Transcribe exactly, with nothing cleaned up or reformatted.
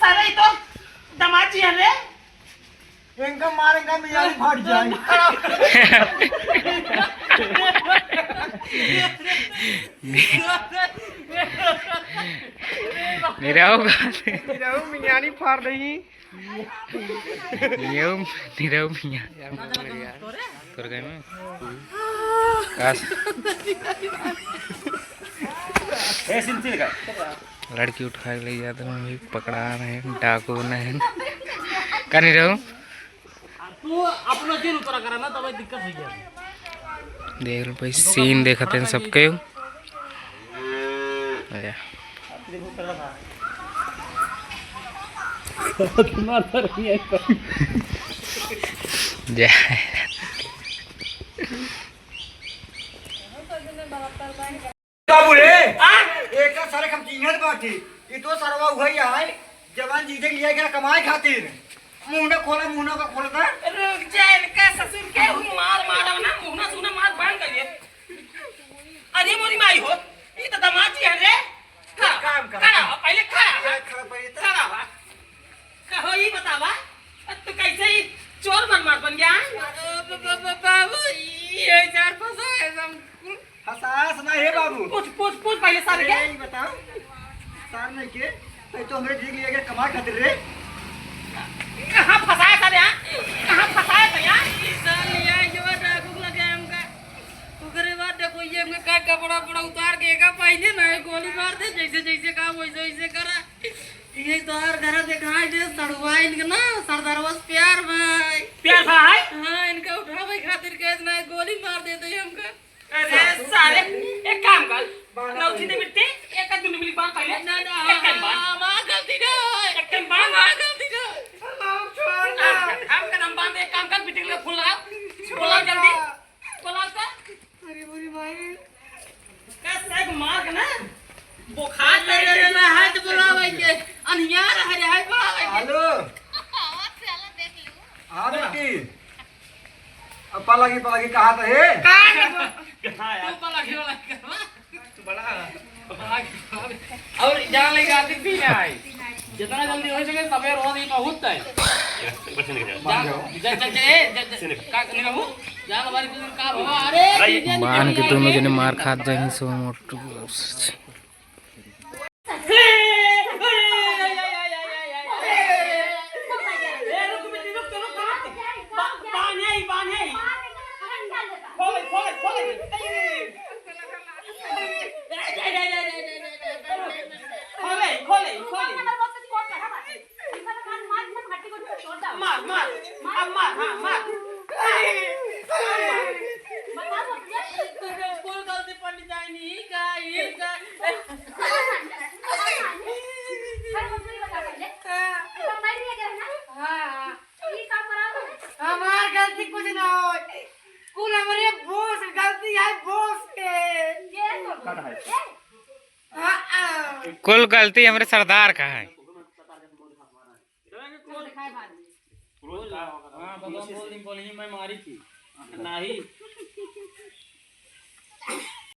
अरे, ई तो दमाद जी हैं रे। इनका मार, इनका मियाँ फाट जाए। निराव का निराव मियाँ नहीं फाड़ रही। निराव, निराव मियाँ। तोर गए में? काश। ए, सिलसिल का। लड़की उठा के ले जाते हैं, अभी पकड़ा रहे हैं, डाकू बने हैं। का निराव? तू अपना चीज उतरा करा ना, तब दिक्कत हो जाए। देख लो भाई, सीन देखते हैं सबके। आजा। जा। बाबू रे, आ? एकर सारे हम चिन्हत बाटी। ई तो सरवा उहई आय, जवान जीजे के लिए एकरा कमाए खातिर। मुंह ना खोला, मुंह ना खोला ना। रुक जा, इनका ससुर के हूँ मार मारब ना, मुंह ना सुना मार बंद करिए। अरे मोरी माई हो, ई तो दमाद जी है रे। खड़ा, काम कर। खड़ा हो, पहले खड़ा हो। खड़ा, पहले तो। खड़ा हो। कहो, ई बतावा, तू कैसे ही चोर मनमार बन गया? अरे ब-, ब-, ब-, बाबू, ये चार फंसा है हम। फंसास ना हे बाबू। पूछ, पूछ, पूछ पहले सारे के। ए, ई बताओ, सार नहीं के, तै तो हमरे जीजे के लिए एकरा कमाए खातिर रे। कहाँ फंसाया सारे, हाँ? कहाँ फंसाया था यहाँ? ई सार लिया, ये बात डाकू लगे हमका। ओकरे बाद देखो, ये हमका का कपड़ा उपड़ा उतार के एका पहने ना, गोली मार दे, जैसे, जैसे कहा, वैसे, वैसे करा। ये तोहार घर देखाई दे, सड़ुआ इनके ना, सरदारवा से प्यार भाई। प्यार भाई? हाँ, इनका उठावे खातिर केस ना, गोली मार देते हमका। अरे सारे, एक काम कर, लौठी दे बिट्टी, एक दुनु मिली बांध पहले। ना, ना, एक कान बांध। हमार गलती ना है। एक कान बांध। हमार गलती ना है। हम, हम कदम बांध, एक काम कर, बिट्टी के लिए फोन लगा। फोन लगा जल्दी। फोन लगा तो। अरे बुरी माई। का साहब मार के ना, बुखार अरे, अरे, अरे, हाथ बुलावे के, अनियार है रे, हाथ बुलावे के। हेलो। हाँ बेटी। अब पलागी, पलागी कहा तो है? कहाँ है? कहाँ यार? तू पलागी वाला करवा। बड़ा। पलागी, पलागी। और जान ले जाती भी ना आई। जितना जल्दी हो सके, सवेर हो, ये बहुत है। बस निकल जा। जा, जा, जा, जा, जा, जा, का, नहीं रहू? जा, हमारी कुछ काम हो। अरे, अरे, ये मान के दोनों जने मार खात जाएंगे, सो मोटू। खोले, खोले, खोले। खोले, खोले, खोले। मार, मार। अब मार, हाँ, मार। मार, मार। तोरे कुल गलती पंडित जानी का, ई का। हाँ। हाँ, हाँ। हमार गलती कुछ ना हो, कुल हमरे बॉस गलती है, बॉस के। हाँ, हाँ। कुल गलती हमरे सरदार का है। हाँ, बदम बोल दी, बोली मैं मारी थी। नाही।